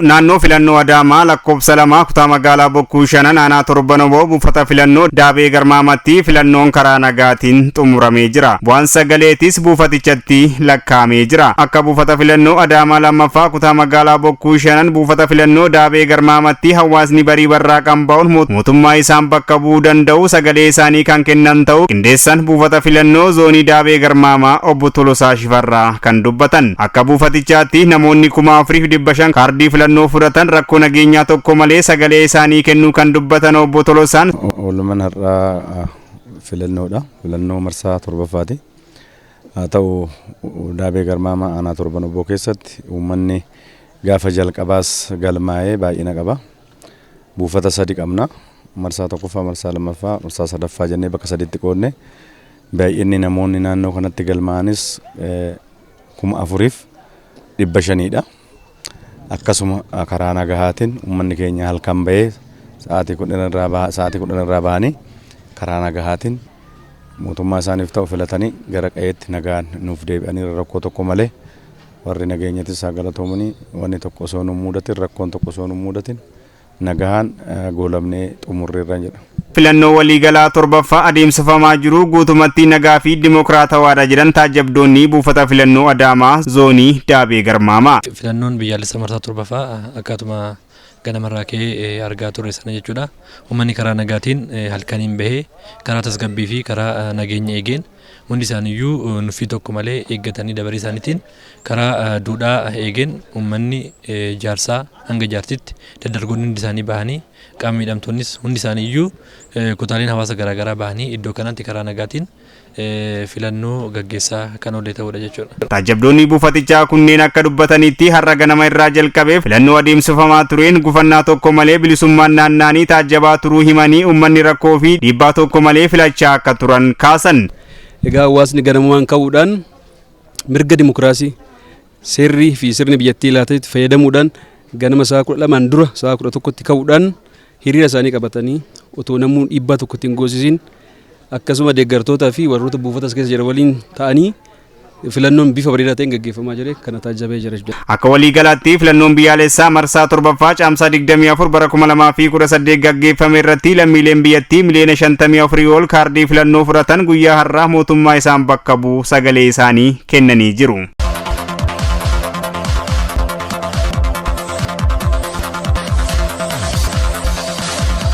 Naannoo filannoo Adaamaa lakkoofsa 2 kutaa magaalaa Bokkuu Shanan aanaa Torban Oboo buufata filannoo Daabee Garmaamatti filannoon karaa nagaatiin xumuramee jira. Bu'aan sagaleetis buufatichatti lakkaa'amee jira. Akka buufata filannoo Adaamaa lammaffaa kutaa magaalaa Bokkuu Shanan buufata filannoo Daabee Garmaamatti hawaasni barii barraaqan ba'uun mootummaa isaan bakka bu'uu danda'u sagalee isaanii kan kennan ta'uu qindeessan buufata filannoo zoonii Daabee Garmaamaa obbo Tolosaa Shifarraa kan dubbatan. Akka buufatichaatti namoonni 4,500 kaardii filannoo fudhatan rakkoo nageenyaa tokko malee sagalee isaanii kennuu kan dubbatan obbo Tolosaan. Oolmaan har'aa filannoodha. Filannoo marsaa torbaffaati. Haa ta'u, Daabee Garmaamaa aanaa Torban Oboo keessatti uummanni gaafa jalqabaas galmaa'ee baay'ina qaba. Buufata sadi qabna. Marsaa tokkoffaa, marsaa lammaffaa, marsaa sadaffaa jennee bakka saditti qoodne. Baay'inni namoonni naannoo kanatti galmaa'anis 4,500dha. Akkasuma karaa nagahaatiin uummanni keenya halkan bahee sa'aatii 10 irraa bahanii karaa nagahaatiin mootummaa isaaniif ta'u filatanii gara qe'eetti nagaan nuuf deebi'anii, rakkoo tokko malee, warri nageenyatis haa galatoomanii, wanni tokko osoo nu mudatin, rakkoon tokko osoo nu mudatin nagahaan goolabnee xumurreerra jedha. Filannoo waliigalaa torbaffaa adeemsifamaa jiru guutumatti nagaa fi dimokiraatawaadha jedhan taajjabdoonni buufata filannoo Adaamaa zoonii Daabee Garmaamaa. Filannoon biyyaalessa marsaa torbaffaa akkaatuma ganamarraa ka'ee argaa turre sana jechuudha. Uummanni karaa nagaatiin halkaniin bahee karaa tasgabbii fi karaa nageenya eegeen hundi isaaniiyyuu nuffii tokko malee eeggatanii dabaree isaaniitiin karaa duudhaa eegeen uummanni jaarsaa hanga jaartitti daddargoonni hundi isaanii bahanii, qaama miidhamtoonnis hundi isaaniiyyuu, kutaaleen hawaasa garaagaraa bahanii iddoo kanatti karaa nagaatiin filannoo gaggeessaa kan oolle ta'uudha jechuudha. Taajjabdoonni buufatichaa kunneen akka dubbatanitti, har'a ganama irraa jalqabee filannoo adeemsifamaa tureen gufannaa tokko malee bilisummaan naanna'anii taajjabaa turuu himanii, uummanni rakkoo fi dhiibbaa tokko malee filachaa akka turan kaasan. Egaa hawaasni ganamumaan ka'uudhaan mirga dimokiraasii seerrii fi sirni biyyattii laatetti fayyadamuudhaan ganama sa'a 12n dura sa'a 11tti ka'uudhaan hiriira isaanii qabatanii otoo namuu dhiibbaa tokko ittiin goosisiin, akkasuma deeggartootaa fi warroota buufata keessa jiran waliin ta'anii filannoon bifa bareedaa ta'een gaggeeffamaa jire kana taajjabee jira. Akka waliigalaatti filannoon biyyaalessaa marsaa torbaffaa Caamsaa 24 bara 2018 gaggeeffame irratti lammiileen biyyattii miliyoona 54 ol kaardii filannoo fudhatan guyyaa har'aa mootummaa isaan bakka bu'u sagalee isaanii kennanii jiru.